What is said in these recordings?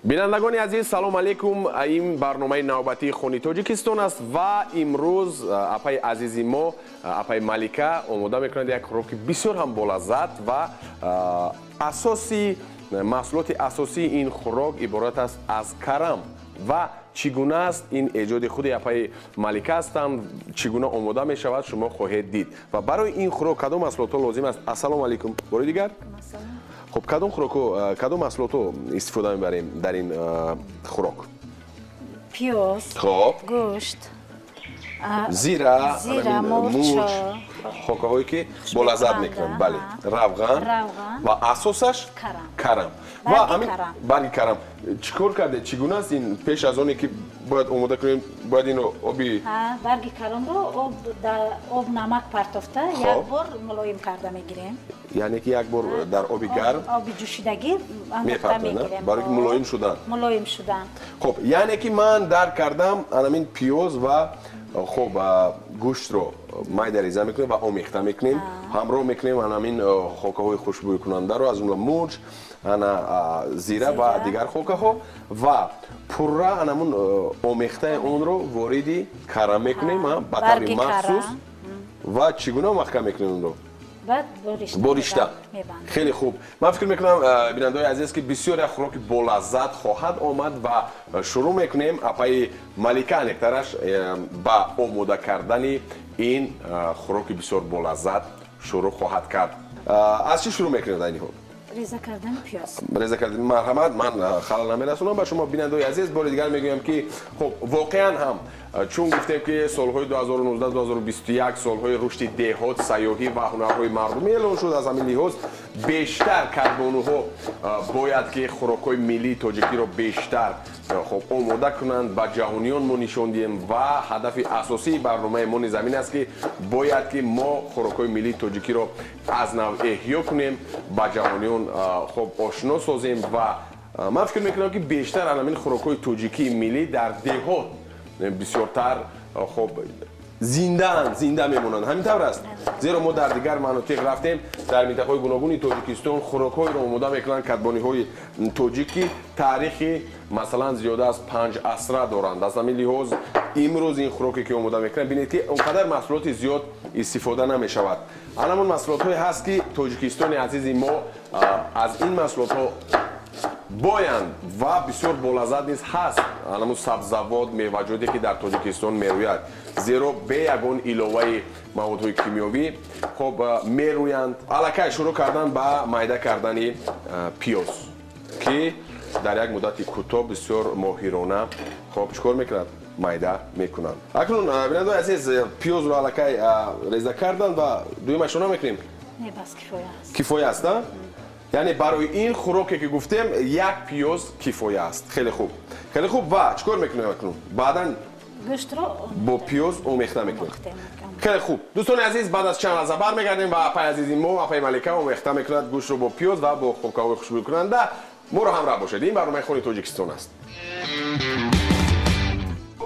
Бинандагони азиз, салом алейкум. Ин барномаи навбатии Хони Тоҷикистон аст ва имрӯз апаи азизи мо, апаи Малика, омода мекунад як хӯроки бисёр ҳам болаззат ва асоси маҳсулоти асосии ин хӯрок иборат аст аз карам. Ва чӣ гуна аст ин эҷоди худи апаи Малика ҳастанд, чӣ гуна омода мешавад, шумо хоҳед дид. Ва барои ин хӯрок кадом маҳсулотҳо лозим аст? Ассалому алайкум. Бори дигар? Хуб, кадом хӯрокҳо, кадом маҳсулотҳо истифода мебарем дар ин хӯрок? Пиёз, хоб, гӯшт, зира, мурч, хокаҳое ки болаззат мекунанд, бале, равған ва асосаш карам. Ва ҳамин барги карам. Чӣ кор кардед? Чӣ гуна аст ин? Пеш аз оне ки бояд омода кунем, бояд инро оби барги карамро об намак партофта як бор мулоим карда мегирем. Яъне ки як бор дар оби гарм, оби ҷӯшидагӣ андохта мегирем, барои ки мулоим шудан. Мулоим шудан. Хуб, яъне ки ман дарк кардам анамин пиёз ва хуб гӯштро майда реза мекунем ва омехта мекунем, ҳамроҳ мекунем анамин хокаҳои хушбӯйкунандаро, аз ҷумла мурч, ана зира ва дигар хокаҳо, ва пурра анамун омехтаи онро вориди карам мекунем ба таври махсус. Ва чӣ гуна маҳкам мекунем онро? Боришта. Хеле хуб. Ман фикр мекунам, бинандаҳои азиз, ки бисёр як хӯроки болаззат хоҳад омад ва шурӯъ мекунем апаи Малика аниқтараш ба омода кардани ин хӯроки бисёр болаззат шурӯъ хоҳад кард. Аз чӣ шурӯъ мекунем айни ҳол? Реза кардани пиёз. Реза кардани. Марҳамат, ман халал намерасонам ба шумо. Бинандаҳои азиз, бори дигар мегӯям ки хуб, воқеан ҳам чун гуфтем ки солҳои 2019-2021 солҳои рушди деҳот, сайёҳӣ ва ҳунарҳои мардумӣ эълон шуд. Аз ҳамин лиҳоз бештар кадбонуҳо бояд ки хӯрокҳои миллии тоҷикиро бештар хуб омода кунанд, ба ҷаҳониён мо нишон диҳем. Ва ҳадафи асосии барномаи мо низ ҳамин аст ки бояд ки мо хӯрокҳои миллии тоҷикиро аз нав эҳё кунем, ба ҷаҳониён хуб ошно созем. Ва ман фикр мекунам ки бештар ҳамин хӯрокҳои тоҷикии миллӣ дар деҳот бисёртар хуб зиндаанд, зинда мемонанд. Ҳамин тавр аст, зеро мо дар дигар манотиқ рафтем, дар минтақаҳои гуногуни Тоҷикистон хӯрокҳоеро омода мекунанд кадбониҳои тоҷикӣ таърихи масалан зиёда аз 5 асра доранд. Аз ҳамин лиҳоз имрӯз ин хӯроке ки омода мекунанд, бинед ки он қадар маҳсулоти зиёд истифода намешавад. Анамон маҳсулотҳое ҳаст ки Тоҷикистони азизи мо аз ин маҳсулотҳо боянд ва бисёр болаззат низ ҳаст. Анамун сабзавот, меваҷоте ки дар Тоҷикистон мерӯяд, зеро бе ягон иловаи маводҳои кимиёвӣ хоб мерӯянд. Аллакай шурӯъ кардан ба майда кардани пиёз, ки дар як муддати кӯтоҳ бисёр моҳирона хоб чӣ кор мекунад? Майда мекунанд. Акнун, бинандаҳои азиз, пиёзро аллакай реза карданд ва дуюмашро намекунем? Не, бас кифоя аст. Кифоя аст, а? Яъне барои ин хӯроке ки гуфтем як пиёз кифоя аст. Хеле хуб, хеле хуб. Ва чӣ кор мекунем акнун? Баъдан гӯштро бо пиёз омехта мекунем. Хеле хуб, дӯстони азиз, баъд аз чанд лаҳза бармегардем ва апаи азизи мо, апаи Малика, омехта мекунад гӯштро бо пиёз ва бо хокаҳои хушбӯйкунанда. Моро ҳамроҳ бошед. Ин барномаи Хони Тоҷикистон аст.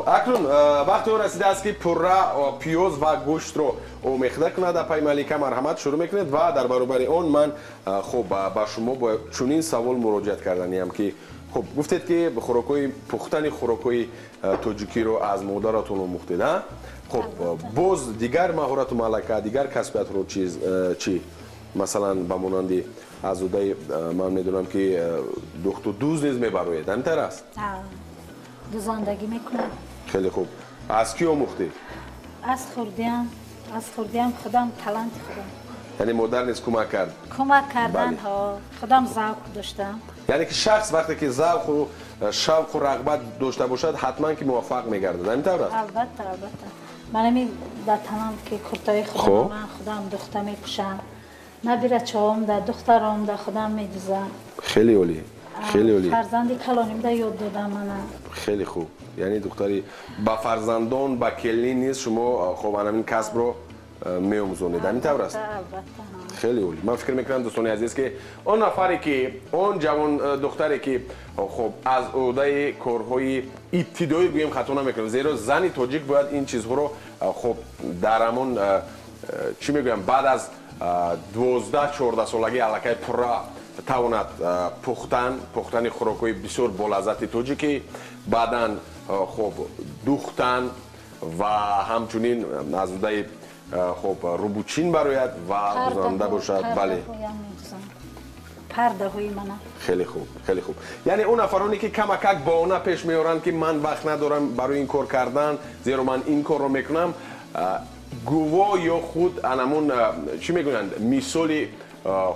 Акнун вақти он расидааст ки пурра пиёз ва гӯштро омехта кунад апаи Малика. Марҳамат, шурӯъ мекунед. Ва дар баробари он ман хуб ба шумо бо чунин савол муроҷиат карданиям ки хуб гуфтед ки хӯрокҳои пухтани хӯрокҳои тоҷикиро аз модаратон омӯхтед, а? Хуб, боз дигар маҳорату малака, дигар касбиятро чӣ? Масалан, ба монанди аз удаи ман медонам ки духту дӯз низ мебароед, ҳамин тавр аст? Дӯзандагӣ мекунам. Хеле хуб. Аз кӣ омӯхтед? Аз хурдиам, аз хурдиам худам, таланти худам. Яъне модар низ кӯмак кард? Кӯмак кардан, ҳо. Худам завқ доштам. Яъне ки шахс вақте ки завқу шавқу рағбат дошта бошад, ҳатман ки муваффақ мегардад. Ҳамин тавр аст? Албатта, албатта. Ман ҳамин дар танам ки куртаи худам ман худам духта мепӯшам. Набирачаҳом да, духтаром да худам медӯзам. Хеле олӣ. Хеле олӣ. Фарзанди калоним да ёд додам мана. Хеле хуб. Яъне духтари ба фарзандон, ба келин низ шумо хоб ҳамин касбро меомӯзонед. Ҳамин тавр аст? Албатта. Хеле олӣ. Ман фикр мекунам, дӯстони азиз, ки он нафаре ки он ҷавон духтаре ки хоб аз ӯҳдаи корҳои ибтидоӣ гӯем хато намекунам, зеро зани тоҷик бояд ин чизҳоро хоб дар ҳамон чӣ мегӯям, баъд аз 12-14 солагӣ аллакай пурра тавонад пухтани хӯрокҳои бисёр болаззати тоҷикӣ, баъдан хуб духтан ва ҳамчунин аз удаи хуб рубучин барояд ва дузанда бошад. Бале, пардаҳои мана. Хеле хуб, хеле хуб. Яъне он нафароне ки камакак баҳона пеш меоранд, ки ман вақт надорам барои ин кор кардан, зеро ман ин корро мекунам, гуво ё худ анамун чӣ мегӯянд, мисоли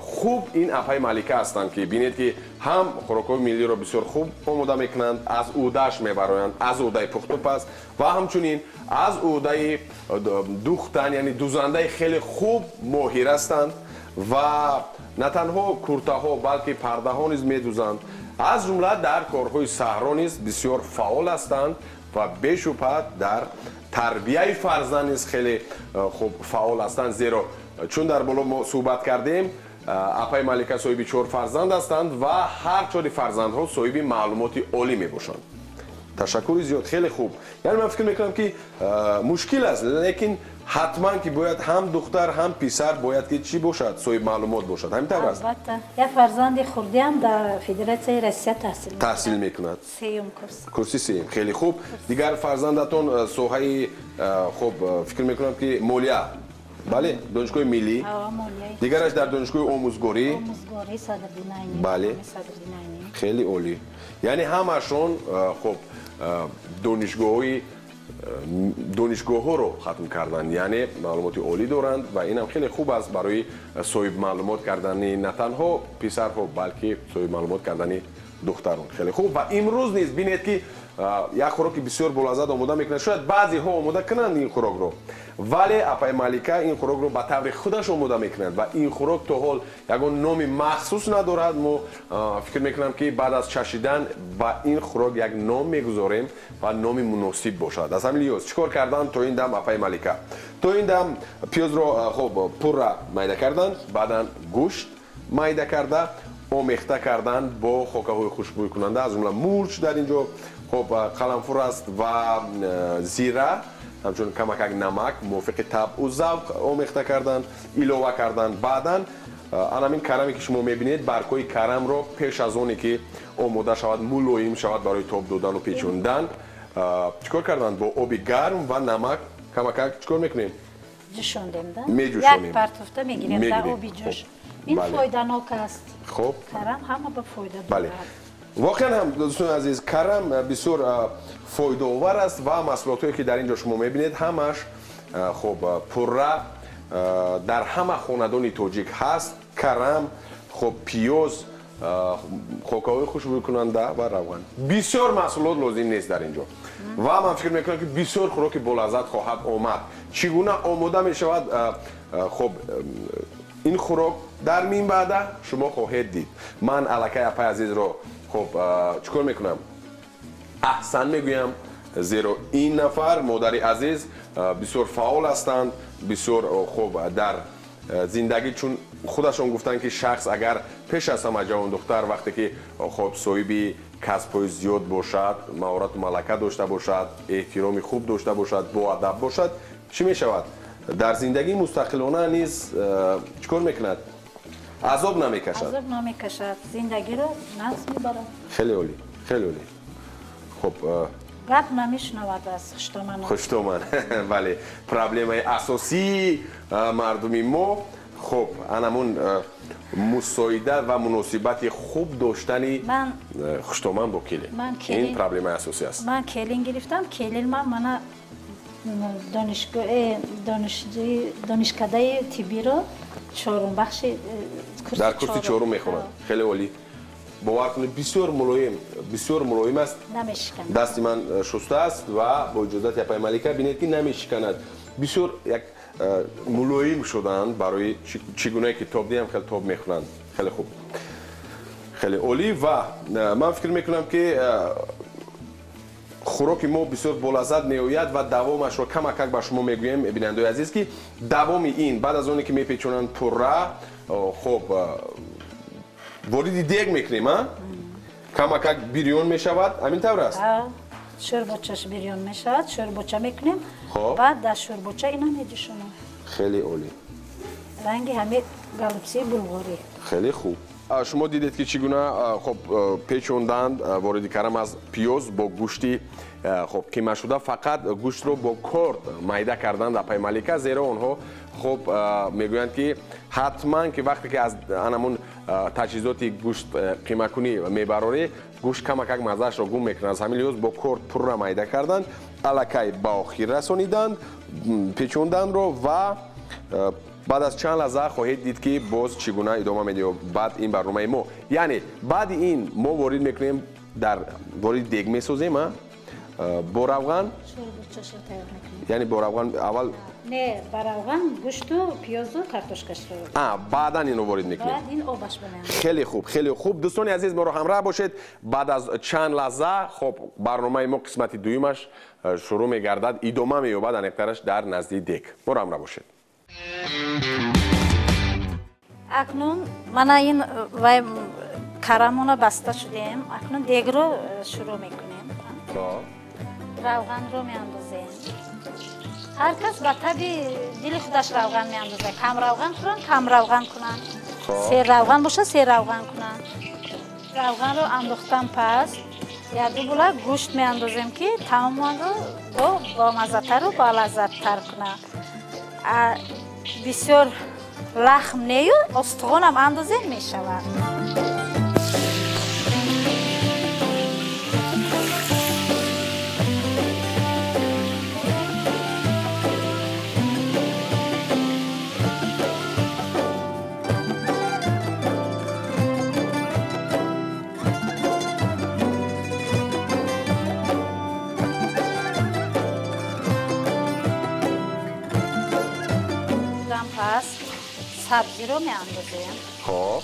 хуб ин апаи Малика ҳастанд, ки бинед, ки ҳам хӯрокҳои миллиро бисёр хуб омода мекунанд, аз ӯдааш мебароянд, аз ӯдаи пухтупаз ва ҳамчунин аз ӯдаи духтан, яъне дузандаи хеле хуб моҳир ҳастанд ва на танҳо куртаҳо, балки пардаҳо низ медузанд. Аз ҷумла дар корҳои саҳро низ бисёр фаъол ҳастанд ва бешубҳа дар тарбияи фарзанд низ хеле хуб фаъол ҳастанд, зеро чун дар боло мо суҳбат кардем, апаи Малика соҳиби 4 фарзанд ҳастанд ва ҳар чори фарзандҳо соҳиби маълумоти олӣ мебошанд. Ташаккури зиёд, хеле хуб. Яъне ман фикр мекунам, ки мушкил аст, лекин ҳатман ки бояд ҳам духтар, ҳам писар бояд ки чӣ бошад, соҳиби маълумот бошад. Ҳамин тавр аст? Албатта. Як фарзанди хурдиам дар Федератсияи Россия таҳсил мекунад. Сеюм курс. Курси сеюм. Хеле хуб. Дигар фарзандатон соҳаи хуб, фикр мекунам, ки молия. Бале, донишгоҳи миллӣ. Дигараш дар донишгоҳи омӯзгорӣ. Омӯзгорӣ Садриддин Айнӣ. Бале. Хеле олӣ. Яъне ҳамашон хуб донишгоҳҳоро хатм карданд, яъне маълумоти олӣ доранд ва инам хеле хуб аст барои соҳиб маълумот кардани на танҳо писарҳо, балки соҳиб маълумот кардани духтарон. Хеле хуб. Ва имрӯз низ бинед, ки як хӯроки бисёр болаззат омода мекунад. Шояд баъзеҳо омода кунанд ин хӯрокро, вале апаи Малика ин хӯрокро ба таври худаш омода мекунад ва ин хӯрок то ҳол ягон номи махсус надорад. Мо фикр мекунам, ки баъд аз чашидан ба ин хӯрок як ном мегузорем ва номи муносиб бошад. Аз ҳамин лиҳоз чӣ кор карданд то ин дам апаи Малика? То ин дам пиёзро хуб пурра майда карданд, баъдан гӯшт майда карда омехта карданд бо хокаҳои хушбӯйкунанда, аз ҷумла мурч дар ин ҷо хуб қаламфур аст ва зира, ҳамчунин камакак намак мувофиқи табъу завқ омехта карданд, илова карданд. Баъдан анамин караме, ки шумо мебинед, баргҳои карамро пеш аз оне ки омода шавад, мулоим шавад барои тоб додану печондан, чӣ кор карданд? Бо оби гарм ва намак камакак чӣ кор мекунем? Ҷӯшондем, да? Меҷӯшонем. Як партофта мегирем дар оби ҷӯш. Ин фоиданок аст. Хуб, карам ҳама ба фоида дорад. Бале, воқеан ҳам, дӯстони азиз, карам бисёр фоидаовар аст ва маҳсулотҳое, ки дар ин ҷо шумо мебинед, ҳамаш хуб пурра дар ҳама хонадони тоҷик ҳаст. Карам, хуб пиёз, хокаҳои хушбӯйкунанда ва равған. Бисёр маҳсулот лозим нест дар ин ҷо ва ман фикр мекунам, ки бисёр хӯроки болаззат хоҳад омад. Чӣ гуна омода мешавад хуб ин хӯрок дар минбаъда шумо хоҳед дид. Ман аллакай апаи азизро хуб чӣ кор мекунам, аҳсан мегӯям, зеро ин нафар модари азиз бисёр фаъол ҳастанд, бисёр хуб дар зиндагӣ, чун худашон гуфтанд, ки шахс агар пеш аз ҳама ҷавондухтар вақте ки хуб соҳиби касбҳои зиёд бошад, маҳорату малака дошта бошад, эҳтироми хуб дошта бошад, боадаб бошад, чӣ мешавад? Дар зиндагии мустақилона низ чӣ кор мекунад? Азоб намекашад. Азоб намекашад, зиндагиро нағз мебарад. Хеле олӣ, хеле олӣ. Хуб, гап намешунавад аз хуштоман. Хуштоман, бале, проблемаи асосии мардуми мо хуб анамун мусоидат ва муносибати хуб доштани хуштоман бо келин, ин проблемаи асосӣ аст. Ман келин гирифтам, келин ман мана донишкадаи тиббиро чорум бахши. Дар курси чорум мехонад. Хеле олӣ. Бовар кунед, бисёр мулоим, бисёр мулоим аст. Намешиканад. Дасти ман шуста аст ва бо иҷозати апаи Малика бинед, ки намешиканад. Бисёр як мулоим шуданд, барои чӣ гунае ки тоб диҳам, хеле тоб мехӯранд. Хеле хуб, хеле олӣ. Ва ман фикр мекунам, ки хӯроки мо бисёр болаззат меояд ва давомашро камакак ба шумо мегӯем, бинандаои азиз, ки давоми ин баъд аз оне ки мепечонанд пурра, хуб вориди дег мекунем, а камакак бирён мешавад. Ҳамин тавр аст? Шӯрбочаш бирён мешавад, шӯрбоча мекунем, баъд дар шӯрбоча ина меҷӯшонам. Хеле олӣ. Ранги ҳамин голубцы и булғорӣ. Хеле хуб. Шумо дидед ки чӣ гуна хоб печонданд вориди карам аз пиёз бо гӯшти хоб қимашуда, фақат гӯштро бо корд майда карданд апай Малика, зеро онҳо хоб мегӯянд ки ҳатман ки вақте ки аз анамун таҷҳизоти гӯшт қимакунӣ мебарорӣ, гӯшт камакак маззаашро гум мекунад. Аз ҳамин лиҳоз бо корд пурра майда карданд, аллакай ба охир расониданд печонданро ва баъд аз чанд лаҳза хоҳед дид ки боз чӣ гуна идома медиҳад ин барномаи мо. Яъне баъди ин мо ворид мекунем, дар ворид дег месозем, бо равған, яъне бо равған аввал не, ба равған гӯшту пиёзу картошкашро баъдан инро ворид мекунем. Баъд ин обаш мемонад. Хеле хуб, хеле хуб. Дӯстони азиз, моро ҳамроҳ бошед. Баъд аз чанд лаҳза хоб барномаи мо қисмати дуюмаш шурӯъ мегардад, идома меёбад, аниқтараш дар назди дег. Моро ҳамроҳ бошед. Акнун мана ин вай карамона баста шудем. Акнун дегро шурӯъ мекунем. Равғанро меандозем. Ҳар кас ба таби дили худаш равған меандозад. Кам равған хӯранд, кам равған кунанд. Сер равған бошад, сер равған кунанд. Равғанро андохтан пас якду була гӯшт меандозем, ки таомонро бомаззатару болаззаттар кунад. Бисёр лахм нею, устухонам андозем мешавад. Сабзиро меандозем. Хоб.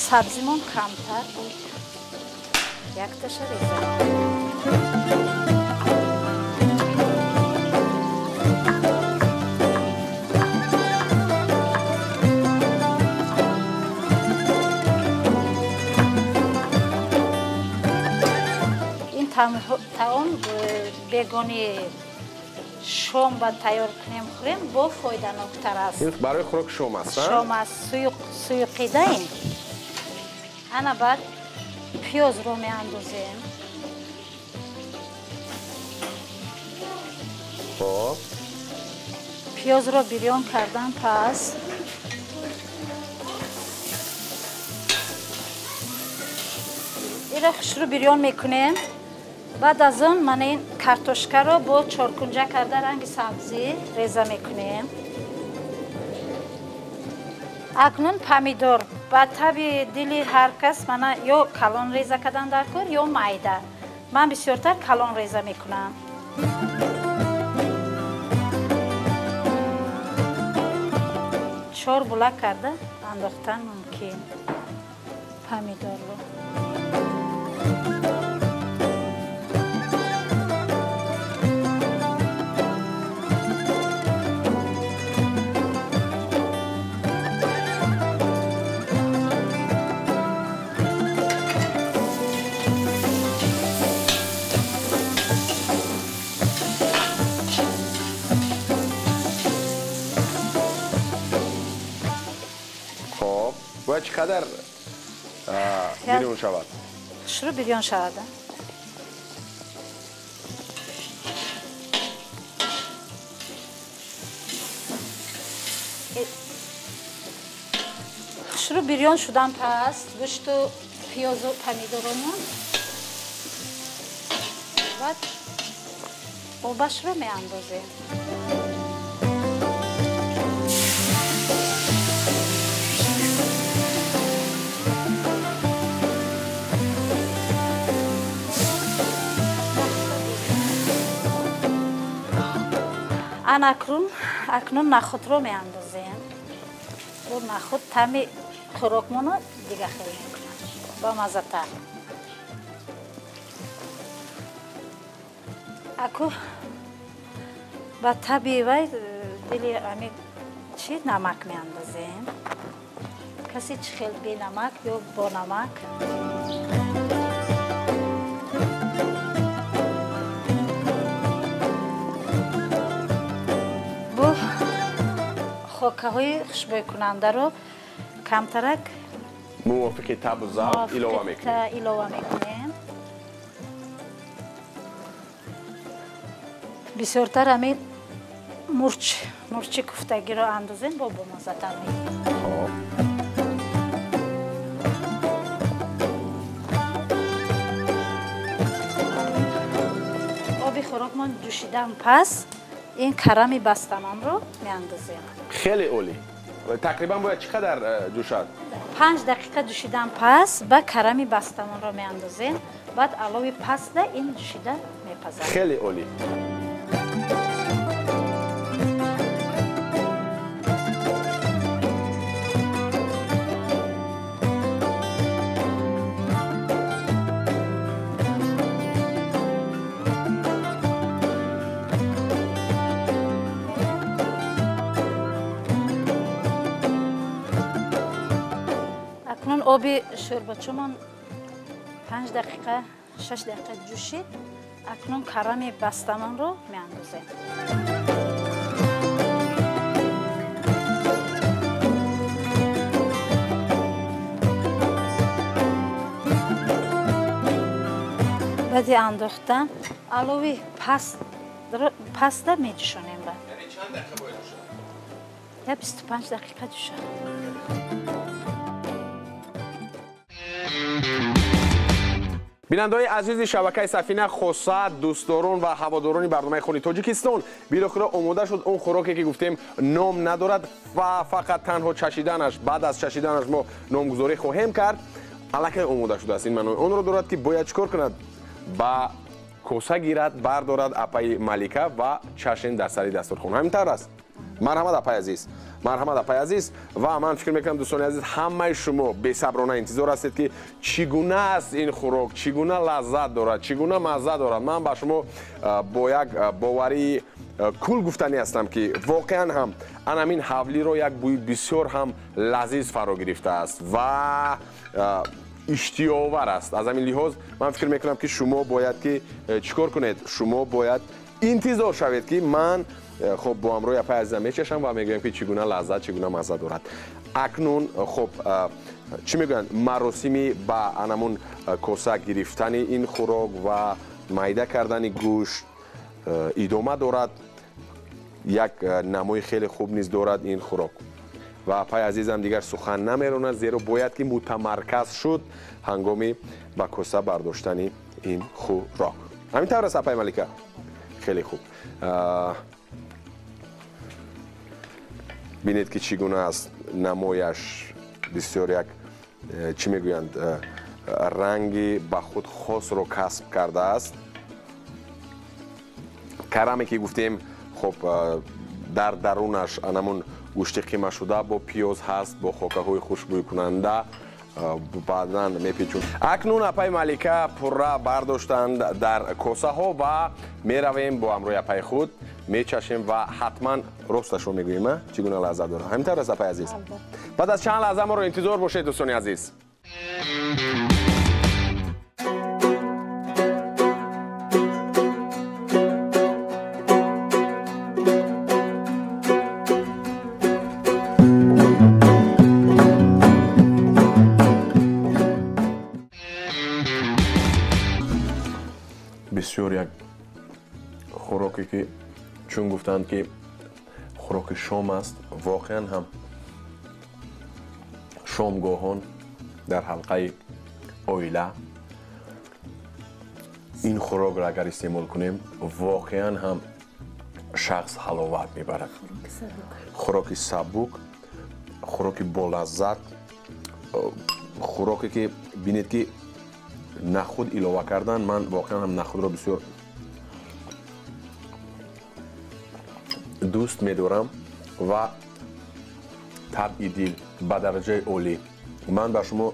Сабзимон камтар буд. Якташа резам. Ин таом бегони шом ба тайёр кунем, хӯрем, бо фоиданоктар аст. Ин барои хӯрок шом аст, шом аст, суюқидаем. Ана баъд пиёзро меандозем. Хоб. Пиёзро бирён кардан пас инро хушрӯ бирён мекунем. Баъд аз он мана ин картошкаро бо чоркунҷа карда ранги сабзӣ реза мекунем. Акнун помидор ба таби дили ҳар кас мана ё калон реза кардан дар кор, ё майда. Ман бисёртар калон реза мекунам. Чор булак карда андохтан мумкин помидорро. Бояд чӣ қадар бирён шавад? Хушрӯ бирён шавад. Хушрӯ бирён шудан пас гӯшту пиёзу помидоромон баъд обашро меандозем. Акнун нахӯдро меандозем. Бо нахӯд таъми хӯрокмонро дига хел мекунад, бомаззатар. Аку ба таби вай дили ами чӣ намак меандозем. Касе чӣ хел бенамак ё бо намак. Хокаҳои хушбӯйкунандаро камтарак мувофиқи табу завқ илова мекунем. Илова мекунем. Бисёртар ҳамин мурчи куфтагиро андозем, бо бомаззатар мекунем. Оби хӯрокмон ҷӯшидан пас ин карами бастамонро меандозем. Хеле олӣ. Тақрибан бояд чӣ қадар ҷӯшад? 5 дақиқа ҷӯшидан пас ба карами бастамонро меандозем. Баъд алови паста ин ҷӯшида мепазад. Хеле олӣ. Оби шӯрбачумон 5 дақиқа 6 дақиқа ҷӯшид. Акнун карами бастамонро меандозем. Баъди андохтан алови паста меҷӯшонем. Баъд чанд дақиқа бояд ҷӯшад? 25 дақиқа ҷӯшад. Бинандаҳои азизи шабакаи Сафина, хоса дӯстдорон ва ҳаводорони барномаи Хони Тоҷикистон, билохира омода шуд он хӯроке ки гуфтем ном надорад ва фақат танҳо чашиданаш, баъд аз чашиданаш мо номгузорӣ хоҳем кард. Аллакай омода шудааст. Ин маънои онро дорад ки бояд чӣ кор кунад? Ба коса гирад, бардорад апаи Малика ва чашем дар сари дастурхон. Ҳамин тавр аст. Марҳамат апаи азиз, марҳамат апаи азиз. Ва ман фикр мекунам дӯстони азиз, ҳамаи шумо бесаброна интизор ҳастед ки чӣ гуна аст ин хӯрок, чӣ гуна лаззат дорад, чӣ гуна мазза дорад. Ман ба шумо бо як боварии кул гуфтанӣ ҳастам ки воқеан ҳам анамин ҳавлиро як бӯи бисёр ҳам лазиз фаро гирифтааст ва иштиёовар аст. Аз ҳамин лиҳоз ман фикр мекунам ки шумо бояд ки чӣ кор кунед? Шумо бояд интизор шавед ки ман хоб бо ҳамроҳи апаи азизам мечашам ва мегӯям ки чӣ гуна лаззат, чӣ гуна мазза дорад. Акнун хоб чӣ мегӯянд, маросими ба анамун коса гирифтани ин хӯрок ва майда кардани гӯшт идома дорад. Як намои хеле хуб низ дорад ин хӯрок ва апаи азизам дигар сухан намеронад, зеро бояд ки мутамарказ шуд ҳангоми ба коса бардоштани ин хӯрок. Ҳамин тавр аст апаи Малика? Хеле хуб. Бинед ки чӣ гуна аст намояш, бисёр як чӣ мегӯянд, ранги ба худ хосро касб кардааст. Караме ки гуфтем, хоб дар дарунаш анамун гӯшти қимашуда бо пиёз ҳаст, бо хокаҳои хушбӯйкунанда баъдан мепечун. Акнун апаи Малика пурра бардоштанд дар косаҳо ва меравем бо ҳамроҳи апаи худ, мечашем ва ҳатман росташро мегӯем, чӣ гуна лаззат дорад. Ҳамин тавр аст апаи азиз? Баъд аз чанд лаҳза моро интизор бошед дӯстони азиз. Бисёр як хӯроке ки чун гуфтанд ки хӯроки шом аст, воқеан ҳам шомгоҳон дар ҳалқаи оила ин хӯрокро агар истеъмол кунем, воқеан ҳам шахс ҳаловат мебарад. Хӯроки сабук, хӯроки болаззат, хӯроке ки бинед ки нахуд илова кардан, ман воқеан ҳам нахудро бисёр дӯст медорам ва табъи дил ба дараҷаи олӣ. Ман ба шумо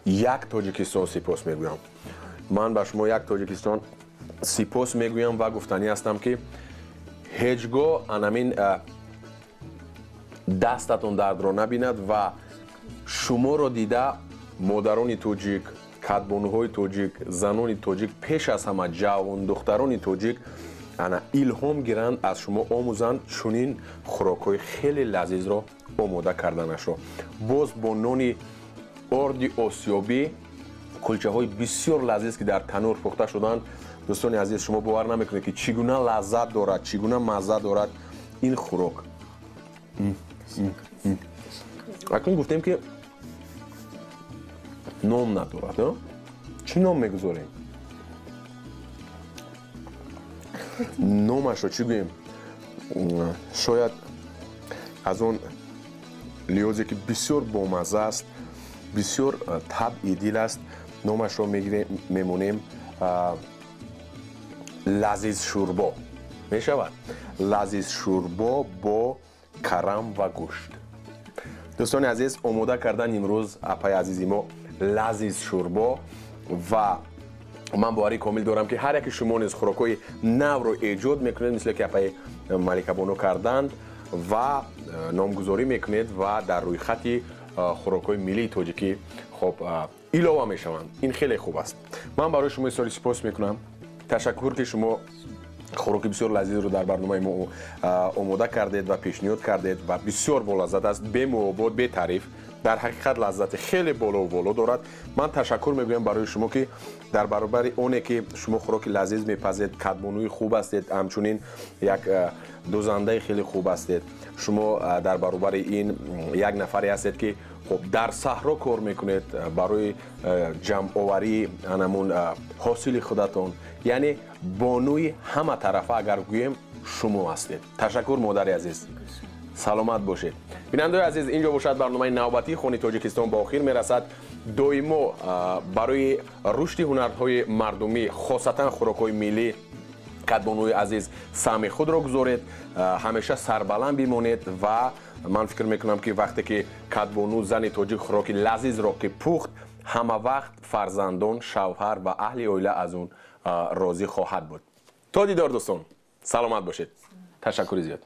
як Тоҷикистон сипос мегӯям. Ман ба шумо як Тоҷикистон сипос мегӯям ва гуфтанӣ ҳастам ки ҳеҷ гоҳ анамин дастатон дардро набинад ва шуморо дида модарони тоҷик, кадбонуҳои тоҷик, занони тоҷик, пеш аз ҳама ҷавондухтарони тоҷик ана илҳом гиранд, аз шумо омӯзанд чунин хӯрокҳои хеле лазизро омода карданашро. Боз бо нони орди осиёбӣ кулчаҳои бисёр лазиз, ки дар танӯр пухта шуданд. Дӯстони азиз, шумо бовар намекунед, ки чӣ гуна лаззат дорад, чӣ гуна мазза дорад ин хӯрок. Акнун гуфтем, ки ном надорад. Чӣ ном мегузорем? Номашро чӣ гӯем? Шояд аз он лиҳозе, ки бисёр бомазза аст, бисёр табъи дил аст, номашро мемонем лазиз шӯрбо. Мешавад лазиз шӯрбо бо карам ва гӯшт. Дӯстони азиз, омода кардан имрӯз апаи азизи мо лазиз шӯрбо, ва ман боварии комил дорам, ки ҳар яки шумо низ хӯрокҳои навро эҷод мекунед, мисле ки апаи Маликабону карданд, ва номгузорӣ мекунед ва дар рӯйхати хӯрокҳои миллии тоҷикӣ хоб илова мешаванд. Ин хеле хуб аст. Ман барои шумо изҳори сипос мекунам. Ташаккур, ки шумо хӯроки бисёр лазизро дар барномаи мо омода кардед ва пешниҳод кардед, ва бисёр болаззат аст, бемуобод, бетаъриф, дар ҳақиқат лаззати хеле болову воло дорад. Ман ташаккур мегӯям барои шумо, ки дар баробари оне ки шумо хӯроки лазиз мепазед, кадбонуи хуб ҳастед, ҳамчунин як дӯзандаи хеле хуб ҳастед. Шумо дар баробари ин як нафаре ҳастед, ки хуб дар саҳро кор мекунед барои ҷамъоварии анамун ҳосили худатон, яъне бонуи ҳама тарафа агар гӯем, шумо ҳастед. Ташаккур, модари азиз, саломат бошед. Бинандаои азиз, инҷо бошад барномаи навбатии Хони Тоҷикистон ба охир мерасад. Доимо барои рушди ҳунарҳои мардумӣ, хосатан хӯрокҳои миллӣ, кадбонуи азиз саҳми худро гузоред, ҳамеша сарбаланд бимонед. Ва ман фикр мекунам, ки вақте ки кадбону, зани тоҷик, хӯроки лазизро ки пухт, ҳама вақт фарзандон, шавҳар ва аҳли оила аз он розӣ хоҳад буд. То дидор, дӯстон, саломат бошед. Ташаккури зиёд.